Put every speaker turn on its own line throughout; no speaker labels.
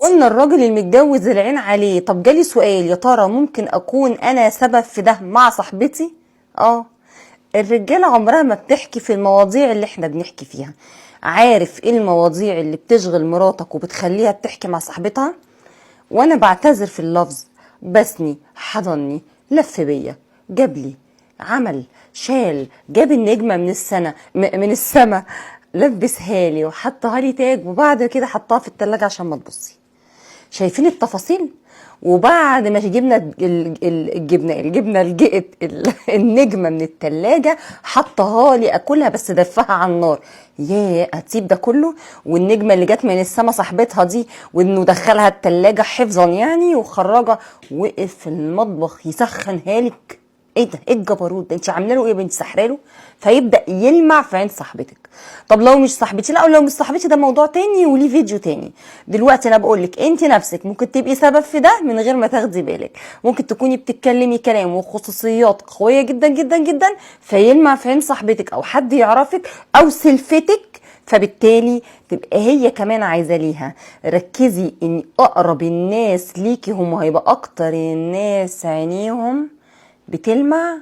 قلنا الراجل المتجوز العين عليه. طب جالي سؤال، يا ترى ممكن اكون انا سبب في ده مع صاحبتي؟ اه، الرجالة عمرها ما بتحكي في المواضيع اللي احنا بنحكي فيها. عارف ايه المواضيع اللي بتشغل مراتك وبتخليها بتحكي مع صاحبتها؟ وانا بعتذر في اللفظ، بسني، حضني، لف بيا، جابلي، عمل، شال، جاب النجمة من السنة من السما، لبسها لي وحطها لي تاج، وبعد كده حطها في التلاجة عشان ما تبصي. شايفين التفاصيل؟ وبعد ما جبنا الجبنة النجمة من التلاجة، حطها لي اكلها بس دفها على النار. ياه، هتسيب ده كله والنجمه اللي جت من السما صاحبتها دي، وانه دخلها التلاجة حفظا يعني وخرجها، وقف في المطبخ يسخنها لك. ايه ده؟ ايه الجبروت ده؟ انت عامله له ايه يا بنت؟ سحره له؟ فيبدا يلمع في عين صاحبتك. طب لو مش صاحبتي؟ لا، لو مش صاحبتي ده موضوع تاني وليه فيديو تاني. دلوقتي انا بقول لك انت نفسك ممكن تبقي سبب في ده من غير ما تاخدي بالك. ممكن تكوني بتتكلمي كلام وخصوصيات قوية جدا جدا جدا، فيلمع في عين صاحبتك او حد يعرفك او سلفتك، فبالتالي تبقى هي كمان عايزه ليها. ركزي ان اقرب الناس ليكي هم هيبقى اكتر الناس عينيهم بتلمع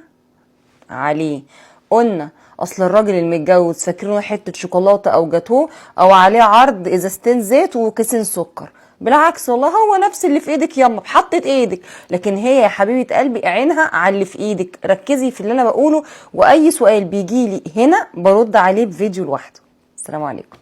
عليه. قلنا اصل الراجل المتجوز فاكرينه حتة شوكولاتة او جاتوه او عليه عرض ازازتين زيت وكيسين سكر. بالعكس والله، هو نفس اللي في ايدك ياما بحطت ايدك، لكن هي يا حبيبه قلبي عينها على اللي في ايدك. ركزي في اللي انا بقوله، واي سؤال بيجيلي هنا برد عليه بفيديو لوحده. السلام عليكم.